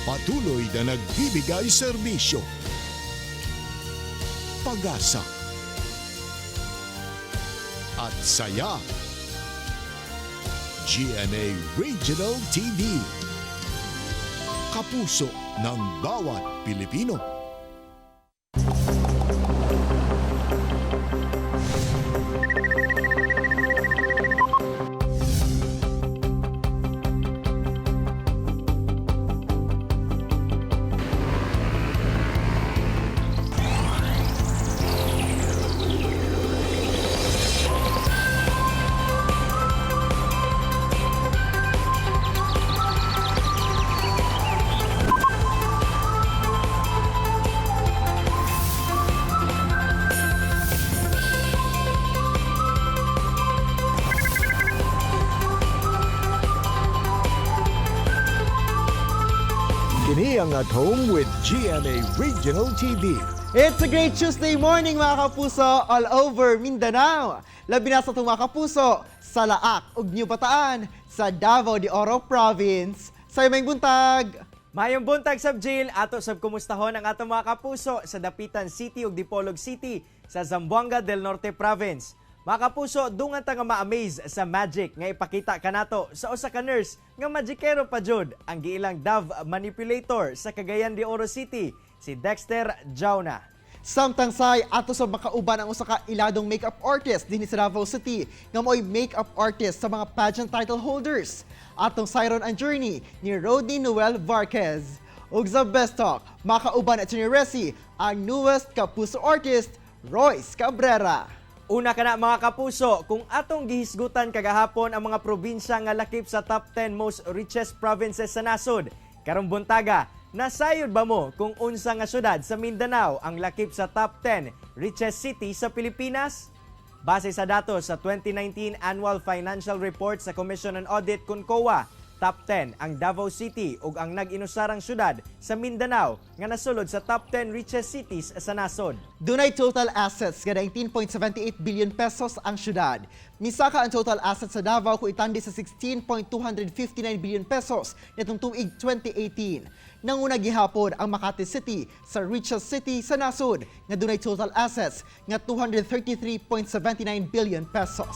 Patuloy na nagbibigay serbisyo, pag-asa, at saya. GMA Regional TV. Kapuso ng bawat Pilipino. Kini ang At Home with GMA Regional TV. It's a great Tuesday morning, mga kapuso, all over Mindanao. Labi na sa itong mga kapuso sa Laak ug New Bataan sa Davao de Oro Province. Sa may buntag! Mayong buntag sab Jill, ato sab kumustahon ang atong mga kapuso sa Dapitan City ug Dipolog City sa Zamboanga del Norte Province. Mga kapuso, dungan ta nga ma-amaze sa magic nga ipakita kanato sa usa ka nurse nga magikero pa jud ang giilang dove manipulator sa Cagayan de Oro City, si Dexter Jauna. Samtang say ato sa makauban ang usa ka iladong makeup artist dinhi sa Davao City nga mo'y makeup artist sa mga pageant title holders. Atong sayron ang journey ni Rodney Noel Varquez. Ug sa Best Talk, makauban at ni Resi ang newest kapuso artist Royce Cabrera. Una ka na, mga kapuso, kung atong gihisgutan kagahapon ang mga probinsya nga lakip sa top 10 most richest provinces sa nasod. Karong buntaga, nasayod ba mo kung unsa nga syudad sa Mindanao ang lakip sa top 10 richest city sa Pilipinas? Base sa datos sa 2019 Annual Financial Report sa Commission on Audit CONCOA, top 10 ang Davao City ug ang nag-inusarang syudad sa Mindanao nga nasulod sa top 10 richest cities sa nasod. Dunay total assets nga 19.78 billion pesos ang syudad. Misaka ang total assets sa Davao kung itandi sa 16.259 billion pesos nitong tuig 2018. Nanguna gihapon ang Makati City sa richest city sa nasod nga dunay total assets nga 233.79 billion pesos.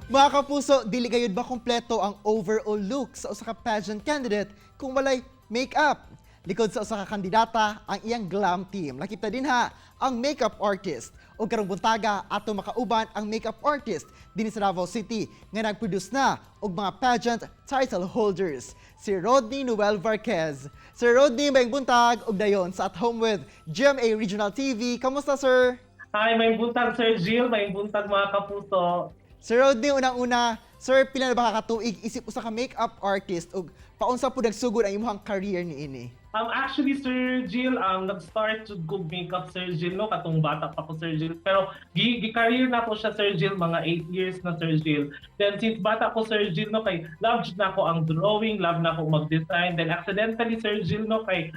Mga kapuso, dili gayud ba kompleto ang overall look sa usa ka pageant candidate kung walay makeup? Likod sa usa ka kandidata ang iyang glam team. Lakip ta dinha ang makeup artist. Ug karong buntaga ato makauban ang makeup artist dinhi sa Davao City nga nagproduce na og mga pageant title holders, si Rodney Noel Varquez. Sir Rodney, maayong buntag ug dayon sa At Home with GMA Regional TV. Kamusta, sir? Hi, may buntag, Sir Jill, may buntag, mga kapuso. Sir Rodney, unang-una, sir, pila na ba ka katuig isip usa ka makeup artist ug paunsa po nagsugod ang imong career niini? Actually, Sir Jill, nag-start jud ko makeup, Sir Jill, no, katong bata pa ko, Sir Jill. Pero gi-career na ko siya, Sir Jill, mga 8 years na, Sir Jill. Then since bata ko, Sir Jill, no, kay love jud na ako ang drawing, love na ako mag-design. Then accidentally, Sir Jill, no, kay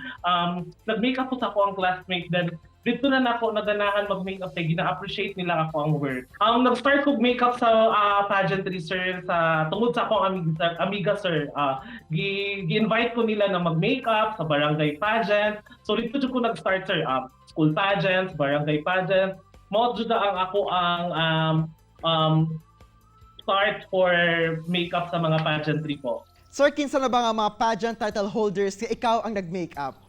nag-makeup ko sa ako ang classmate. Then dito na nako naganahan mag-makeup kay gina-appreciate nila ako ang work. Nag-start ko makeup sa pageantry, sir, sa tungod sa akong amiga, sir. Gi-invite ko nila na mag-makeup sa barangay pageant. So dito jud ko nag-start, sir, school pageants, barangay pageant. Mao jud na ang ako ang start for makeup sa mga pageantry po. Sir, kinsa na ba nga mga pageant title holders nga ikaw ang nag-makeup?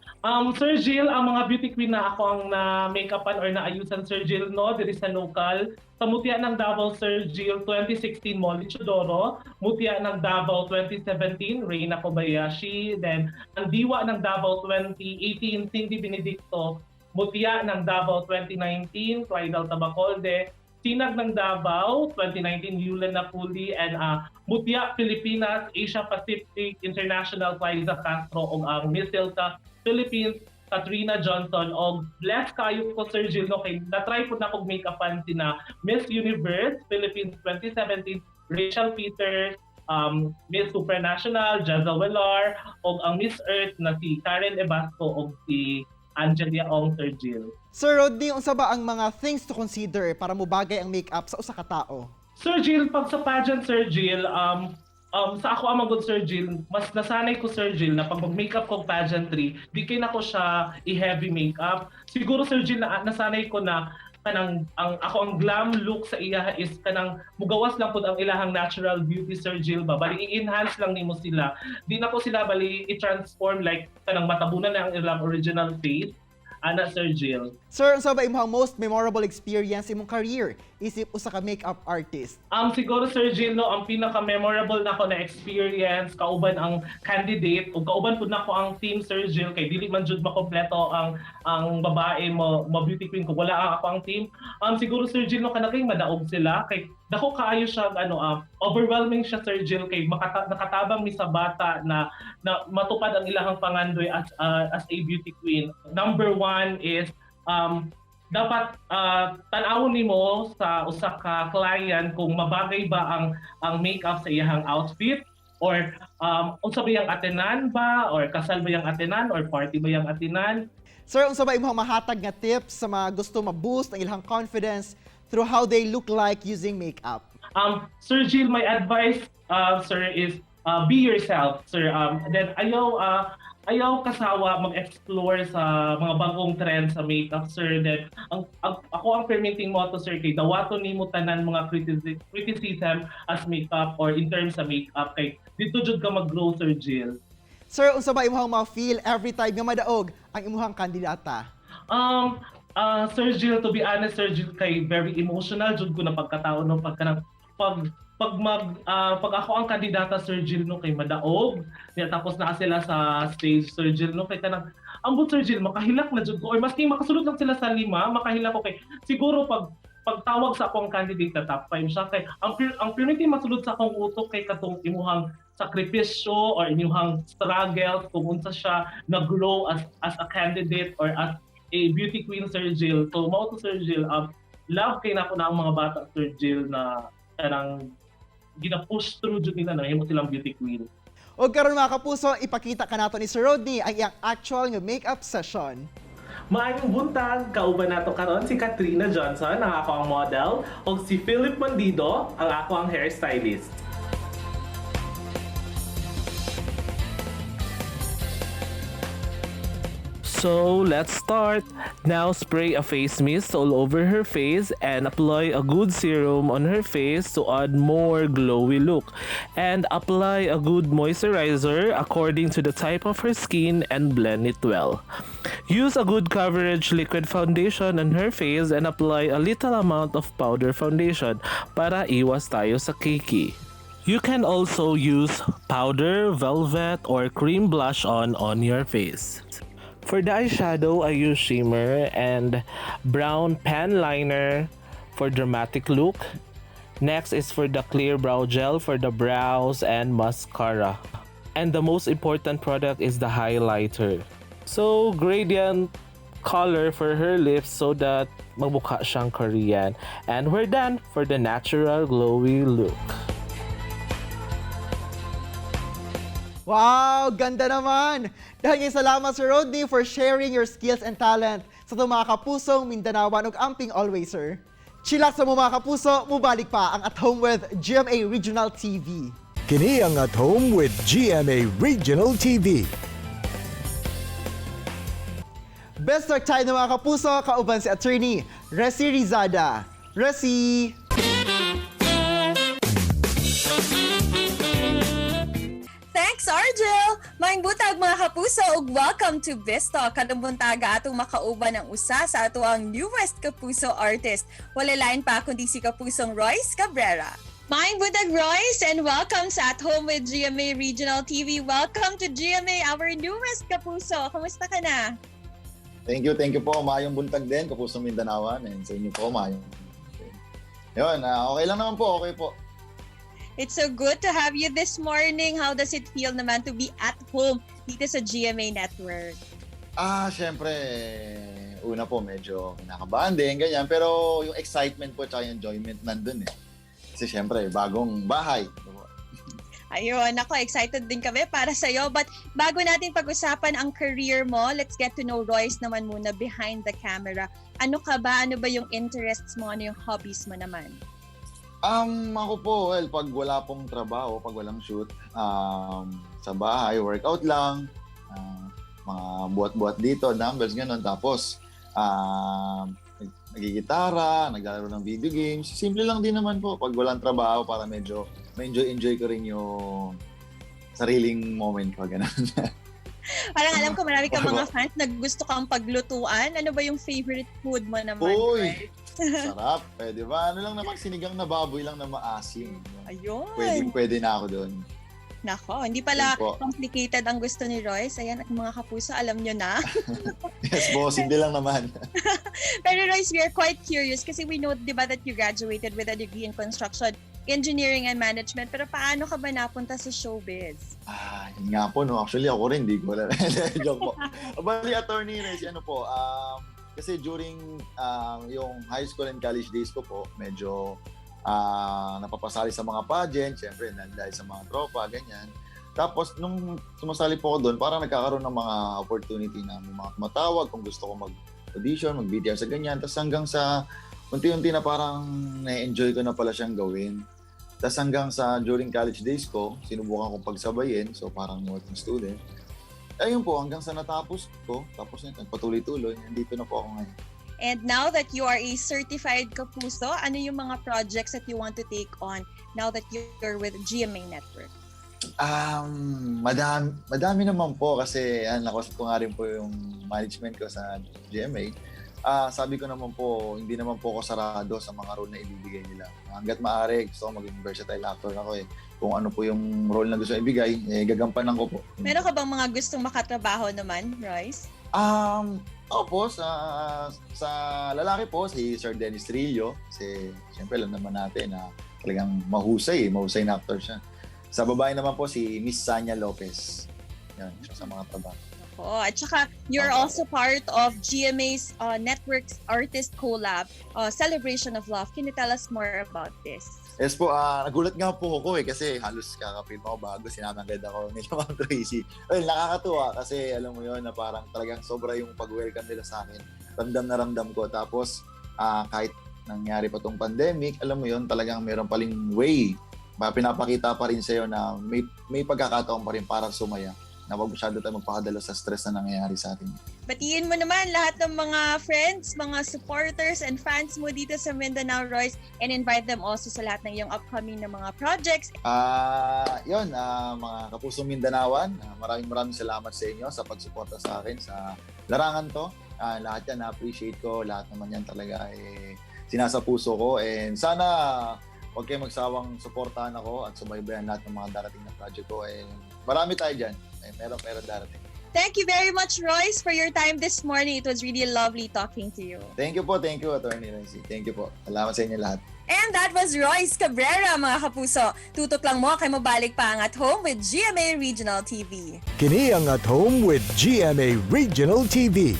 Sir Jill, ang mga beauty queen na ako ang na make-upan or naayusan, Sir Jill, no, diri sa local. Sa Mutya ng Davao, Sir Jill, 2016, Molly Chodoro. Mutya ng Davao, 2017, Reyna Kobayashi. Then, ang Diwa ng Davao, 2018, Cindy Benedicto. Mutya ng Davao, 2019, Clydal Tabacolde. Sinag ng Davao, 2019, Yulen Napuli, and Mutya Pilipinas, Asia Pacific International, Cliza Castro, ug ang Miss Silka Philippines, Katrina Johnson, og blessed kayo ko, Sir Jill, no, kay na-try po na kog make-upan sina Miss Universe Philippines 2017, Rachel Peters, Miss Supranational, Jaza Wellar, og ang Miss Earth na si Karen Ebasco og si Angelia Ong, Sir Jill. Sir Rodney, unsa ba ang mga things to consider para mobagay ang makeup sa usa ka tao? Sir Jill, pag sa pageant, Sir Jill, sa ako ang magod, Sir Jill, mas nasanay ko, Sir Jill, na pag mag-makeup ko pageantry, di kay nako siya i-heavy makeup. Siguro, Sir Jill, na, nasanay ko na kanang ang ako ang glam look sa iya is kanang mugawas lang pud ang ilahang natural beauty, Sir Jill, ba bali i-enhance lang nimo sila, di na ko sila bali i-transform like kanang matabunan na ang ilang original face ana, Sir Jill. Sir, unsa ba imong most memorable experience imong career isip usa ka makeup artist? Siguro, Sir Jill, no, ang pinaka-memorable nako na experience kauban ang candidate ug kauban pud nako ang team, Sir Jill, kay dili man jud makompleto ang babae mo beauty queen kung wala ang ako ang team. Siguro, Sir Jill, no, kanang madaog sila kay dako kaayo siya ano overwhelming siya, Sir Jill, kay nakatabang mi sa bata na na matupad ang ilahang pangandoy as a beauty queen. Number one is dapat tan-awon nimo sa usa ka client kung mabagay ba ang makeup sa iyahang outfit or unsa ba yang atenan ba or kasal ba yang atenan or party ba yang atenan. Sir, unsa ba imong mahatag nga tips sa mga gusto ma-boost ang ilang confidence through how they look like using makeup? Sir Jill, my advice, sir, is be yourself, sir. Then ayaw kasawa mag-explore sa mga bagong trend sa makeup, sir. Then ang ako ang permitting motto, sir, kay dawaton nimo tanan mga criticism as makeup or in terms sa makeup kay dito jud ka mag-grow, Sir Jill. Sir, unsa ba imong ma-feel every time nga madaog ang imong kandidata? Sir Jill, to be honest, Sir Jill, kay very emotional jud ko na pagkatao, no, pagka nang- pag pag mag pag ako ang kandidata, Sir Jill, no, kay madaog niya tapos naa sila sa stage, Sir Jill, no, kay kanang ambot, Sir Jill, makahilak na jud ko or maski makasulod lang sila sa lima, makahilak ko kay siguro pag pagtawag sa akong candidate na top 5 siya kay ang permitting masulod sa akong utok kay katong imuhang sakripisyo or imuhang struggle kung unsa siya nag-grow as a candidate or as a beauty queen, Sir Jill. So mao to, Sir Jill, love kay nako na ang mga bata, Sir Jill, na kanang gina-push through jud nila na mahimo silang beauty queen. Og karon, mga kapuso, ipakita kanato ni Sir Rodney ang iyang actual nga makeup session. Maayong buntag, kauban nato karon si Katrina Johnson, ang ako ang model, ug si Philip Mandido, ang ako ang hairstylist. So let's start. Now spray a face mist all over her face and apply a good serum on her face to add more glowy look. And apply a good moisturizer according to the type of her skin and blend it well. Use a good coverage liquid foundation on her face and apply a little amount of powder foundation para iwas tayo sa cakey. You can also use powder, velvet, or cream blush on your face. For the eyeshadow, I use shimmer and brown pan liner for dramatic look. Next is for the clear brow gel for the brows and mascara. And the most important product is the highlighter. So, gradient color for her lips so that magmukha siyang Korean. And we're done for the natural glowy look. Wow, ganda naman! Dahil nga salamat, Sir Rodney, for sharing your skills and talent sa itong mga kapusong Mindanaoan ug amping always, sir. Chillax sa mo, mga kapuso, mubalik pa ang At Home with GMA Regional TV. Kini ang At Home with GMA Regional TV. Best talk tayo ng mga kapuso, kauban si Attorney Resi Rizada. Resi! Thanks, Argel! Maayong buntag, mga kapuso, ug welcome to Bistalk. Karong buntaga atong makauban ang usa sa ato ang newest Kapuso artist. Wala lain pa kundi si Kapusong Royce Cabrera. Maayong buntag, Royce, and welcome sa At Home with GMA Regional TV. Welcome to GMA, our newest Kapuso. Kamusta ka na? Thank you po. Maayong buntag din, Kapusong Mindanaoan. And sa inyo po, maayong. Yun, okay lang naman po, okay po. It's so good to have you this morning. How does it feel naman to be at home dito sa GMA Network? Syempre, una po, medyo kinakabahan din, ganyan. Pero yung excitement po tsaka yung enjoyment nandun eh. Kasi syempre, bagong bahay. Ayun, ako, excited din kami para sa'yo. But bago natin pag-usapan ang career mo, let's get to know Royce naman muna behind the camera. Ano ka ba? Ano ba yung interests mo? Ano yung hobbies mo naman? Ako po, well, pag wala pong trabaho, pag walang shoot, sa bahay, workout lang, mga buhat-buhat dito, dumbbells, ganun. Tapos, nagigitara, naglalaro ng video games. Simple lang din naman po pag walang trabaho para medyo ma-enjoy-enjoy ko rin yung sariling moment ko, ganun. Parang alam ko marami kang mga fans na gusto kang paglutuan. Ano ba yung favorite food mo naman, Uy! Royce? Sarap. Pwede ba? Ano lang naman, sinigang na baboy lang na maasim. Ayun. Pwede, pwede na ako doon. Nako, hindi pala Yun po. complicated ang gusto ni Royce. Ayan, at mga kapuso, alam nyo na. Yes, boss. Hindi lang naman. Pero Royce, we are quite curious kasi we know, di ba, that you graduated with a degree in construction, engineering and management. Pero paano ka ba napunta sa showbiz? Ah, yun nga po, no. Actually, ako rin, hindi ko alam. Joke po. Bali, Attorney Rez, ano po, kasi during yung high school and college days ko po, medyo napapasali sa mga pageant, syempre, dahil sa mga tropa, ganyan. Tapos, nung sumasali po ako doon, parang nagkakaroon ng mga opportunity na may mga tumatawag kung gusto ko mag-audition, mag-BTR sa ganyan. Tapos hanggang sa unti-unti na parang na-enjoy ko na pala siyang gawin. Tapos hanggang sa during college days ko, sinubukan kong pagsabayin. So parang working student. Ayun po, hanggang sa natapos ko, tapos nito, nagpatuloy-tuloy, nandito na po ako ngayon. And now that you are a certified kapuso, ano yung mga projects that you want to take on now that you're with GMA Network? Madami naman po kasi yan, nakausap ko nga rin po yung management ko sa GMA. Sabi ko naman po, hindi naman po ako sarado sa mga role na ibibigay nila. Hanggat maaari, gusto ko maging versatile actor ako eh. Kung ano po yung role na gusto ibigay, eh, gagampanan ko po. Meron ka bang mga gustong makatrabaho naman, Royce? Opo, sa lalaki po, si Sir Dennis Trillo. Kasi siyempre alam naman natin na talagang mahusay, mahusay na actor siya. Sa babae naman po, si Miss Sanya Lopez. Yan, siya sa mga trabaho. Oo, at saka you're also part of GMA's Network's Artist Collab, Celebration of Love. Can you tell us more about this? Yes po, nagulat nga po ako eh kasi halos kakapil ako bago sinama agad ako nila Ma'am Tracy. Well, nakakatuwa kasi alam mo yon na parang talagang sobra yung pag-welcome nila sa akin. Ramdam na ramdam ko. Tapos kahit nangyari pa tong pandemic, alam mo yon talagang meron paling way. Pinapakita pa rin sa'yo na may pagkakataon pa rin para sumaya, na wag masyado tayo magpakadala sa stress na nangyayari sa atin. Batiin mo naman lahat ng mga friends, mga supporters and fans mo dito sa Mindanao, Royce, and invite them also sa lahat ng iyong upcoming na mga projects. Yun, mga kapusong Mindanaoan, maraming maraming salamat sa inyo sa pagsuporta sa akin sa larangan to. Lahat yan na-appreciate ko, lahat naman yan talaga eh, sinasa puso ko, and sana huwag kayong magsawang suportahan ako at subaybayan lahat ng mga darating na project ko. And marami tayo dyan. Eh, meron darating. Thank you very much, Royce, for your time this morning. It was really lovely talking to you. Thank you po. Thank you, Attorney Nancy. Thank you po. Salamat sa inyo lahat. And that was Royce Cabrera, mga kapuso. Tutok lang mo kay mobalik pa ang At Home with GMA Regional TV. Kini ang At Home with GMA Regional TV.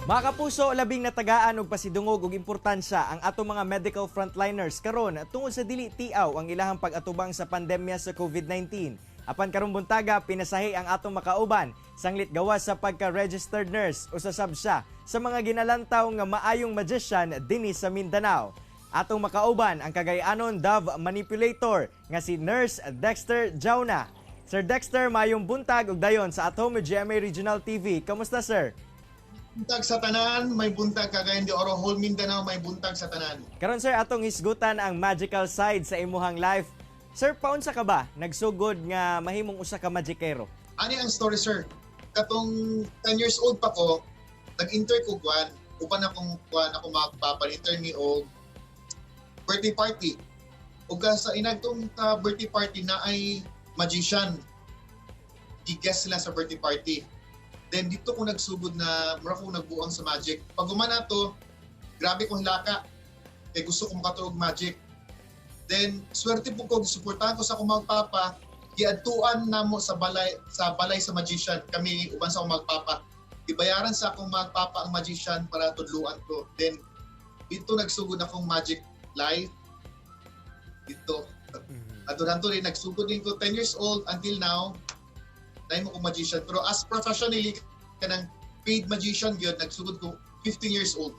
Mga kapuso, labing natagaan og pasidungog og importansya ang atong mga medical frontliners karon tungod sa dili tiaw ang ilahang pag-atubang sa pandemya sa COVID-19. Apan karong buntaga, pinasahi ang atong makauban sanglit gawas sa pagka-registered nurse usa sab siya sa mga ginalantaw nga maayong magician dinhi sa Mindanao. Atong makauban ang Cagayanon Dove Manipulator nga si Nurse Dexter Jauna. Sir Dexter, maayong buntag ug dayon sa At Home with GMA Regional TV. Kamusta, sir? Buntag sa tanan, may buntag Cagayan de Oro, whole Mindanao may buntag sa tanan. Karon sir, atong hisgutan ang magical side sa imuhang life. Sir, paunsa ka ba nagsugod nga mahimong usa ka magikero? Ani ang story, sir? Katong 10 years old pa ko, nag-enter ko kuan, upan akong kuan ako magpapa-enter ni og birthday party. Ug ka sa inagtong birthday party na ay magician. Gi-guest sila sa birthday party. Then dito ko nagsugod na mura ko nagbuang sa magic. Pag humana to, grabe kong hilaka. Kay gusto ko makatuog magic. Then swerte po ko, gisuportahan ko sa akong magpapa, giadtuan namo sa balay sa magician kami uban sa akong magpapa. Gibayaran sa akong magpapa ang magician para tudluan ko. Then dito nagsugod akong magic life. Dito. At doon rin nagsugod din ko 10 years old until now. Naimo ko magician pero as professionally kanang paid magician gyud, nagsugod ko 15 years old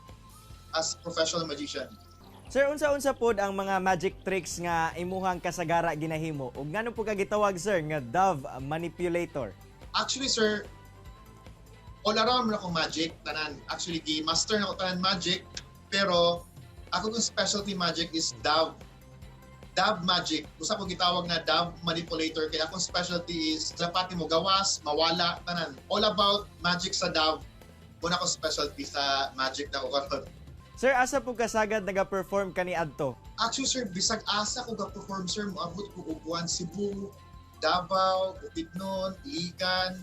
as professional magician. Sir, unsa-unsa pod ang mga magic tricks nga imuhang kasagara ginahimo ug nganong po ka gitawag, sir, nga Dove Manipulator? Actually, sir, all around man ako magic, tanan. Actually, gi-master na ko tanan magic, pero ako kong specialty magic is dove. Dove magic. Usa ko gitawag na dove manipulator kaya akong specialty is dapat mo gawas, mawala, tanan. All about magic sa dove. Muna ko specialty sa magic na ko karon. Sir, asa po kasagad naga-perform kani adto? Actually, sir, bisag asa ko ga-perform, sir, moabot ko og buwan Cebu, Davao, Bukidnon, Iligan,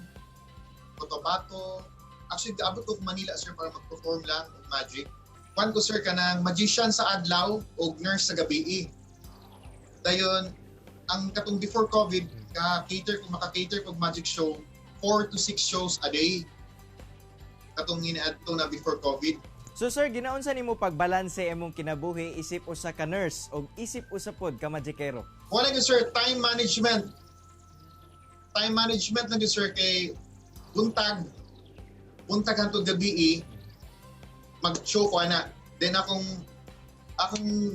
Cotabato. Actually, gaabot ko og Manila, sir, para mag-perform lang og magic. Kwan ko, sir, kanang magician sa adlaw og nurse sa gabi. Dayon, ang katong before COVID, ka-cater ko, maka-cater ko og magic show, 4 to 6 shows a day. Katong ginaadto na before COVID. So sir, ginaunsa nimo pagbalanse imong kinabuhi isip usa ka nurse og isip usa pod ka magikero? Wala gyud, sir, time management. Time management lang gyud, sir, kay buntag buntag hantod gabi mag-show ko ana. Then akong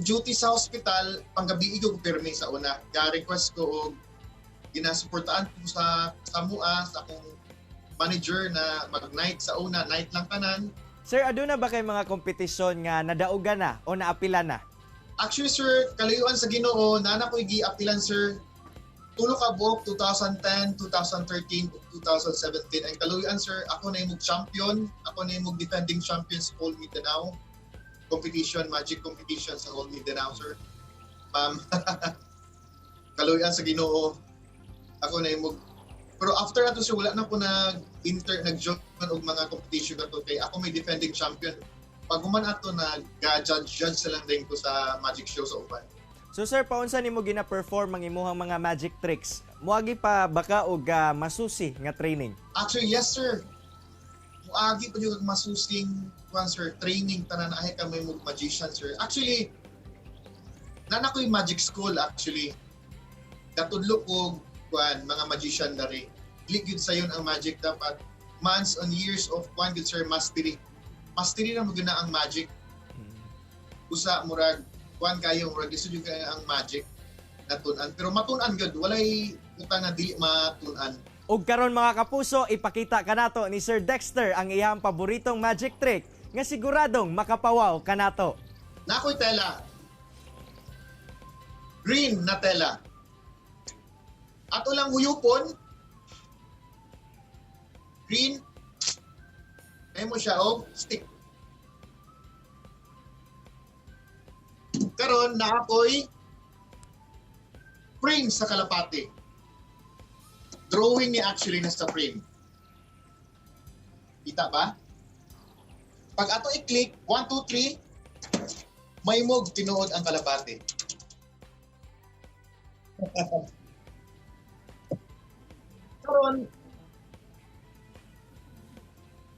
duty sa hospital panggabi ko pirmi sa una. Ga-request ko og ginasuportaan ko sa Samua sa akong manager na mag-night sa una, night lang tanan. Sir, aduna ba kay mga kompetisyon nga nadaugan na o naapila na? Actually, sir, kalayuan sa Ginoo, nana ko'y giapilan, sir. Tulo ka buok, 2010, 2013, 2017. Ang kaluyan, sir, ako na yung champion. Ako na yung defending champion sa Whole Mindanao. Competition, magic competition sa Whole Mindanao, sir. Ma'am, kaluyan sa Ginoo. Ako na yung Pero after ato, sir, wala na ko nag-inter, nag-join og mga competition na to. Kay ako may defending champion. Pag human ato, nag-judge-judge na lang din ko sa magic show sa uban. So sir, paunsa nimo gina-perform ang imuhang mga magic tricks? Moagi pa baka og masusi nga training? Actually, yes, sir. Muagi pa yung masusing kuan, sir, training tanan ahay ka may mug magician, sir. Actually, nana ko yung magic school actually. Katudlo ko kuan mga magician dari. Dili gyud sayon ang magic, dapat months and years of kuan gyud, sir, mastery. Mastery na mo gyud na ang magic. Usa murag kuan kayo, murag lisod gyud kayo ang magic natun-an, pero matun-an gyud, walay utang nga dili matun-an. Ug karon mga kapuso, ipakita kanato ni Sir Dexter ang iyang paboritong magic trick nga siguradong makapawaw kanato. Nakoy tela. Green na tela. Ato lang huyupon. Green. Ay mo siya og stick. Karon na ako'y frame sa kalapati. Drawing ni actually nasa frame. Kita ba? Pag ato i-click, 1, 2, 3, may mog tinuod ang kalapati. Karon,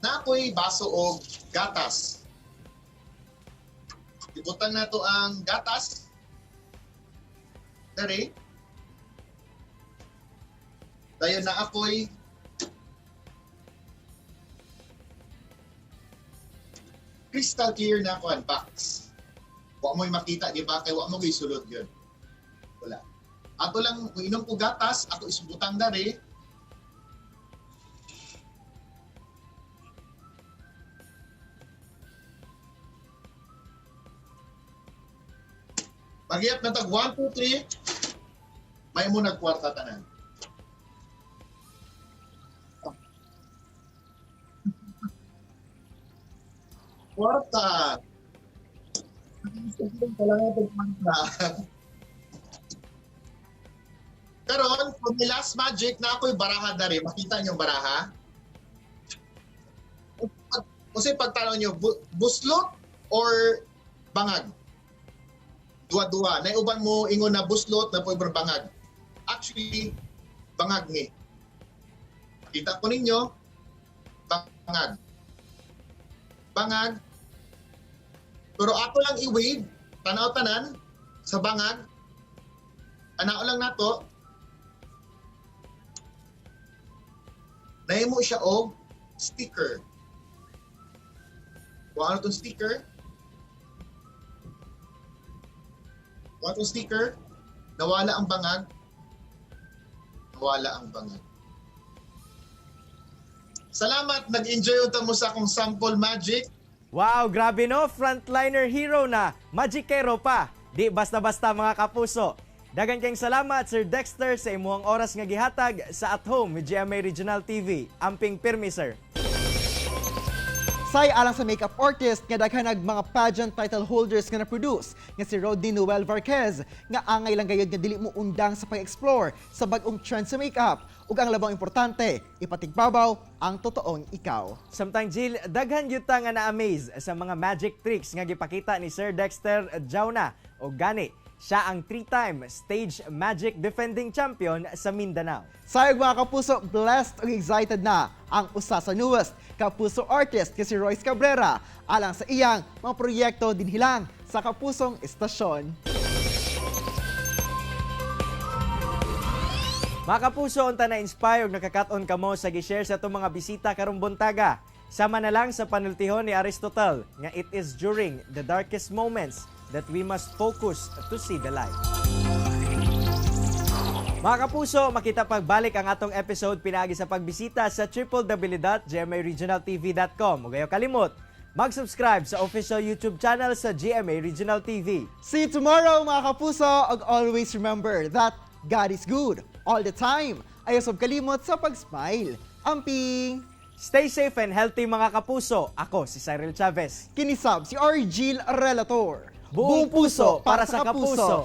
na ako'y baso og gatas. Ibutang na to ang gatas. Dari. Dayon na ako'y crystal clear na kuan box. Wa mo'y makita, di ba? Kay wa mo sulod yun. Wala. Ato lang, inom ko gatas, ako isbutang dari. Pagiyat na tag 1, 2, 3, may mo nagkwarta tanan. Kwarta! Karon, kung may last magic na ako'y baraha dari, makita niyo baraha? Kasi pagtanaw niyo, buslot or bangag? Duwa-duwa. Naiuban mo ingon na buslot na po bangag. Actually, bangag ni. Kita ko ninyo, bangag. Bangag. Pero ako lang i-wave, tanaw-tanan, sa bangag. Tanaw lang nato. Nahimo siya og sticker. Kuha na tong sticker. Kuha tong sticker. Nawala ang bangag. Nawala ang bangag. Salamat, nag-enjoy unta mo sa akong sample magic. Wow, grabe no? Frontliner hero na, magikero pa. Di basta-basta, mga kapuso. Dagan kayong salamat, Sir Dexter, sa imuhang oras nga gihatag sa At Home with GMA Regional TV. Amping pirmi, sir. Say alang sa makeup artist nga daghan mga pageant title holders nga na-produce nga si Rodney Noel Varquez nga angay lang gayud nga dili mo undang sa pag-explore sa bag-ong trend sa makeup ug ang labang importante, ipatigbabaw ang totoong ikaw. Samtang Jill, daghan gyud ta nga na-amaze sa mga magic tricks nga gipakita ni Sir Dexter Jauna o gani siya ang three-time stage magic defending champion sa Mindanao. Sayog, mga kapuso, blessed ug excited na ang usa sa newest kapuso artist nga si Royce Cabrera alang sa iyang mga proyekto dinhilang sa Kapusong Istasyon. Mga kapuso, unta na-inspire ug nakakat-on kamo sa gi-share sa atong mga bisita karong buntaga. Sama na lang sa panultihon ni Aristotle nga it is during the darkest moments that we must focus to see the light. Mga kapuso, makita pagbalik ang atong episode pinaagi sa pagbisita sa www.gmaregionaltv.com. Ug ayaw kalimot, mag-subscribe sa official YouTube channel sa GMA Regional TV. See you tomorrow, mga kapuso, ug always remember that God is good all the time. Ayaw sab kalimot sa pag-smile. Amping! Stay safe and healthy, mga kapuso. Ako si Cyril Chavez. Kinisab si Argil Relator. Buong puso para sa kapuso.